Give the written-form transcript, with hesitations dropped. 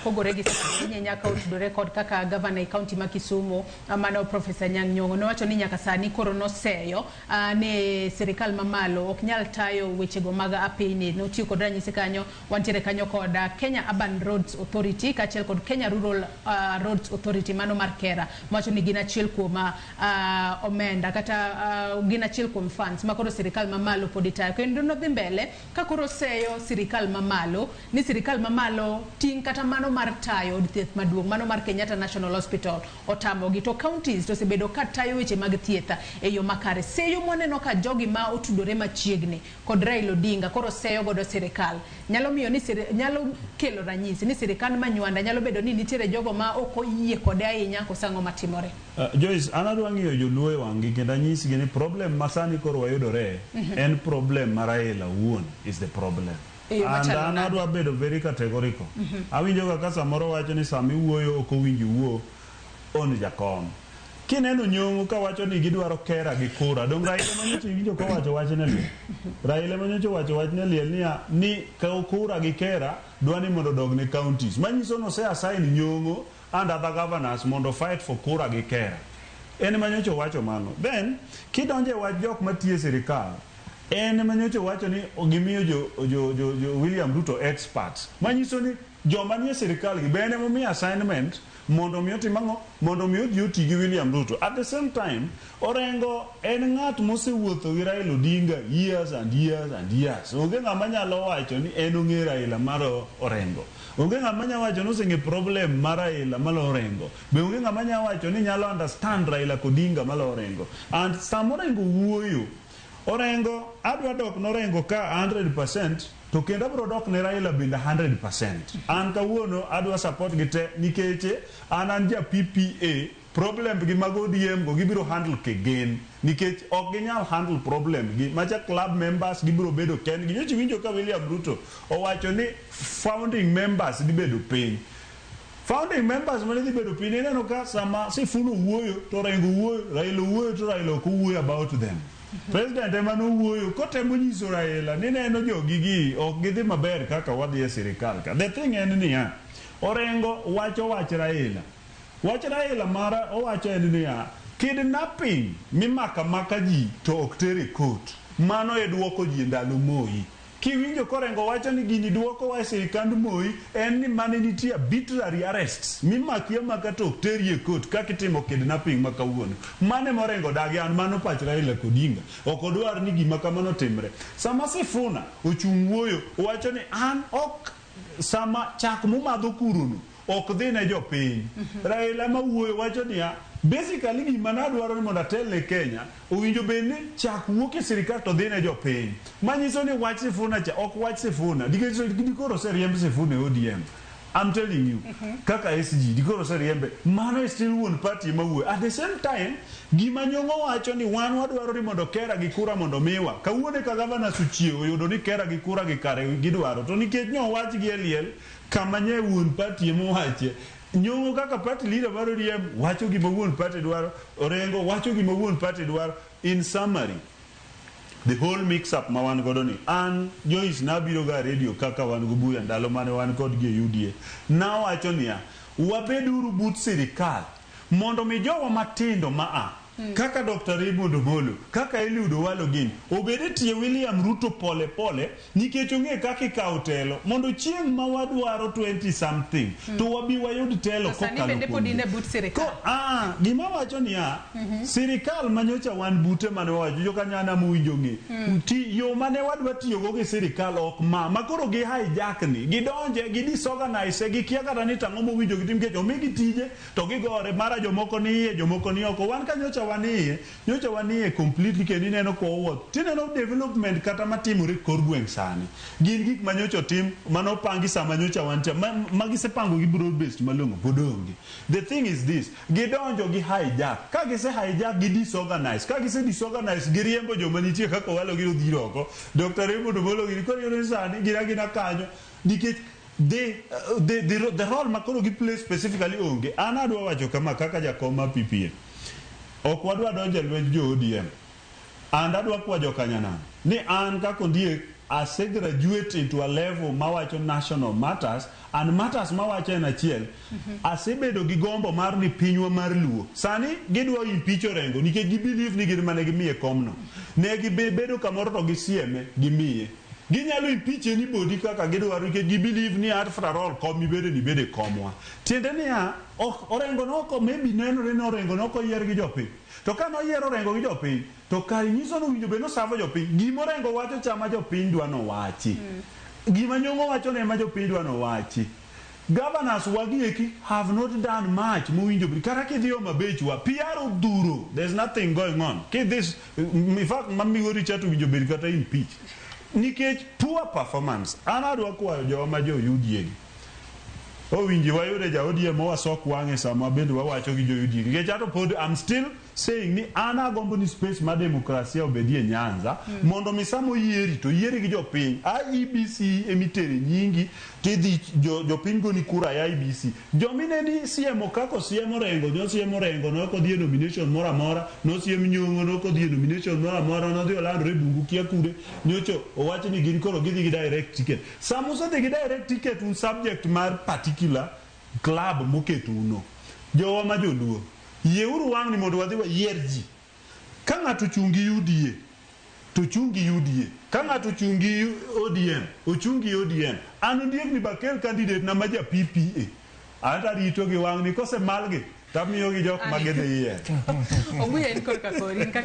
Pogore gi sani nyaka otudore kod kaka gavana e kaunti ma Kisumu, mano Professor Anyang' Nyong'o, nowacho ni nyaka sani koro noseyo ni sirikal mamalo ok nyal tayo wechego mag apini. Notiyo kod ranyisi kanyo, wantiere kanyo kod Kenya Urban Roads Authority kaachiel kod Kenya Rural Roads Authority, mano mar KERA, mowacho ni gin achiel kuom omenda kata gin achiel kuom funds ma koro sirikal mamalo pod itayo. Kendo nodhi mbele ka koro seyo sirikal mamalo ni sirikal mamalo ting' kata mano mar tayo od thieth maduong', mano mar Kenyatta National Hospital, otamogi, to counties to osebedo ka tayo weche mag thieth e yo makare. Seyo mwaneno ka jogi ma otudore machiegni kod Raila Odinga koro seyo godo sirikal nyalo miyo ni nyalo kelo ranyisi ni sirikand Manywanda nyalo bedo ni nitiere jogo ma ok oyie kode ahinya, koso ang'o matimore? Joyce, an adwa ng'iyo joluo e wang'gi kendo anyisgi ni problem ma sani koro wayudore en problem ma Raila owuon is the problem. E yo And machalo an nade? Adwa bedo very categorical. Awinjo ga ka samoro wacho ni sama iwuoyo ok owinjo iwuo on jakom. Kineno Nyong'o kawacho ni gidwaro KERA gi kura, dong Raila manyocha iwinjo kowacho wach ne liel. Raila manyocha owacho wach ne liel niya ni kura gi KERA dwa ni mondo odog ne counties. Manyiso ni ose assign Nyong'o and other governors mondo fight for kura gi KERA. En manyocha owacho mano. Then kidonjo e wach jok matiyo e sirikal, en manyocha owacho ni gimiyo jo William Ruto experts. Manyiso ni joma nie sirikal gi be en emomiyo assignment mondo mi otim ang'o? Mondo mi odhi oti gi William Ruto. At the same time, Orengo en ng'at mosewuotho gi Raila Odinga years and years and years. Onge ng'ama nyalo wacho ni en ong'e Raila mar Orengo. Onge ng'ama nyalo wacho ni oseng'e problem mar Raila malo Orengo. Be onge ng'ama nyalo wacho ni nyalo understand Raila Odinga malo Orengo. And sama Orengo wuoyo, Orengo adwa dok norengo ka 100%, to kendo abiro dok ne Raila bende 100%. An kawuono adwa support gi te nikech an ja PPA. Problem gi mag ODM go gibiro handle kegen nikech ok ginyal handle problem gi macha club members gibiro bedo kendgi. Nyocha iwinjo ka William Ruto owacho ni founding members dhi bedo piny. Founding members mane dhi bedo piny, ineno ka sama Sifuna owuoyo to Orengo owuoyo, Raila owuoyo to Raila ok owuoyo about them. President ema nowuoyo kotemo nyiso Raila ni neno jogi gi ok gidhi maber kaka wadhi e sirikal ka. The thing en niya, Orengo wacho wach Raila. Wach Raila mara owacho en niya, kidnapping mimako amaka ji to ok ter e court. Mano e duoko ji e ndalo Moi. Kiwinjo korengo wacho ni gini duoko wa e sirikand Moi, en ni mane nitie arbitrary arrests mimaki amaka to ok teri e court kaka itimo kidnapping ma kawuono. Mano ema Orengo dagi, an mano pach Raila Odinga. Ok odwar ni gima kamano otimre. Sama Sifuna ochung' wuoyo, owacho ni an ok sama chak mumadho kurono ok dhi ne jopiny. Raila ma wuoyo wacho niya, basically gima nadwaro ni mondo atel ne Kenya, owinjo bed ni chak wuok e sirikal to dhi ne jopiny. Manyiso ni wach Sifuna cha ok wach Sifuna. Nikech dikoro oseriemb Sifuna e ODM. I'm telling you, kaka SG, dikoro oseriembe. Mano e still wuon party ema wuoyo. At the same time, gima Nyong'o wacho ni wan wadwaro ni mondo KERA gi kura mondo miwa. Kawuono ka governors ochiewo oyudo ni KERA gi kura gi kare gidwaro. To nikech nyo wach gi e liel, kama nye wuon party ema owache. Nyong'o kaka party leader mar ODM wacho gima wuon party dwaro, Orengo wacho gima wuon party dwaro. In summary, the whole mix up ma wan godo ni, an Joyce nabiro ga radio kaka wan go buya ndalo mane wan kodgi e UDA. Nawacho niya, wabeduru but sirikal mondo mi jowa matindo ma a kaka Dr. Raymond Omolo, kaka Eliud Owalo gini, obed e tie William Ruto pole pole nikech ong'e kaka ikawo telo mondo chieng' ma wadwaro 20 something to wabi wayud telo To sani kokalo bende pod kuom in e ji. but sirikal. Gima wacho niya, sirikal manyocha wan bute mane wawacho jokanyana mowinjo ng'e ti yo mane wadwa tiyogo gi sirikal ok ma koro gi hijack ni gidonje gi disorganize gikia kata ni tang'o mowinjo gitim nikech omigi tije to gigore mara jomoko ni iye, jomoko ni oko. Wan ka nyocha wan iye, nyocha wan iye completely, kendo ineno kwa owuoth tineno development kata matimore e kor gweng' sani gin gik ma nyocha otim manopangi sama nyocha wantie ma gisepango gi broad based malong'o pod onge. The thing is this: gidonjo gi hijack, ka gise hijack gi disorganize, ka gise disorganize giriembo joma nitie kaka Owalo gi odhiro oko, Dr. Raymond Omolo gini. Koro iyudo ni sani gin agina kanyo nikech the role ma koro gi play specifically onge. An adwa wacho kama kaka jakom mar PPA, ok wadwa donjo e lweny jo ODM and adwa kwa jokanyanam ni an kaka ondiek. ase graduate into a level mawacho national matters and matters mawacho en achiel. Asebedo gi gombo mar ni pinywa mar Luo. Sani gidwa impeach Orengo nikech gi believe ni gin mane gimiye komno. Ne gibedo kamoro to gisieme gimiye. Ginyalo impeach anybody kaka gidwaro nikech gi believe ni after all kom mibede ni bede komwa. Tiende niya, ok Orengo noko maybe nenore ni Orengo nok oyier gi jopiny. To ka noyier Orengo gi jopiny, to kare nyiso ni owinjo bed ni osavo jopiny. Gima Orengo wacho cha ma jopiny dwa nowachi. Gima Nyong'o wacho ne ema jopiny dwa nowachi. Governors wagi eki have not done much mowinjo bed. Kata kidhi Homa Bay wa, PR odhuro. There's nothing going on. Kidhi, in fact, ma Migori cha to owinjo bed kata impeach. Nikech poor performance. An adwa kwayo jowa ma jo UDA gi. Owinji wayude ja ODM owasok wang'e sama bende wawacho gi jo UDA. Nikech ato pod I'm still saying ni an agombo ni space mar demokrasia obedie Nyanza mondo mi sama oyieri to yieri gi jopiny. IEBC emitere nyingi tidhi jopiny goni kura e IEBC. Jomine ni siemo kaka osiem Orengo, nosiem Orengo nok odhi e nomination moro amora, nosiem Nyong'o nok odhi e nomination moro amora, nodhi olandore e bungu kia kure, nyocho owach ni gin koro gidhi gi direct ticket. Sama usedhi gi direct ticket un subject mar particular club moketo uno. Jowa ma joluo, yieuru wang'ni mondo wadhi wayier ji. Ka ng'ato ochung' gi UDA, to ochung' gi UDA. Ka ng'ato ochung' gi ODM, ochung' gi ODM. An ondiek ni bakel candidate na ma ja PPA. An to arito gi wang'ni kosemalgi tamiyogi jok ma gidhi yiero. Obuya in korka kori in kaka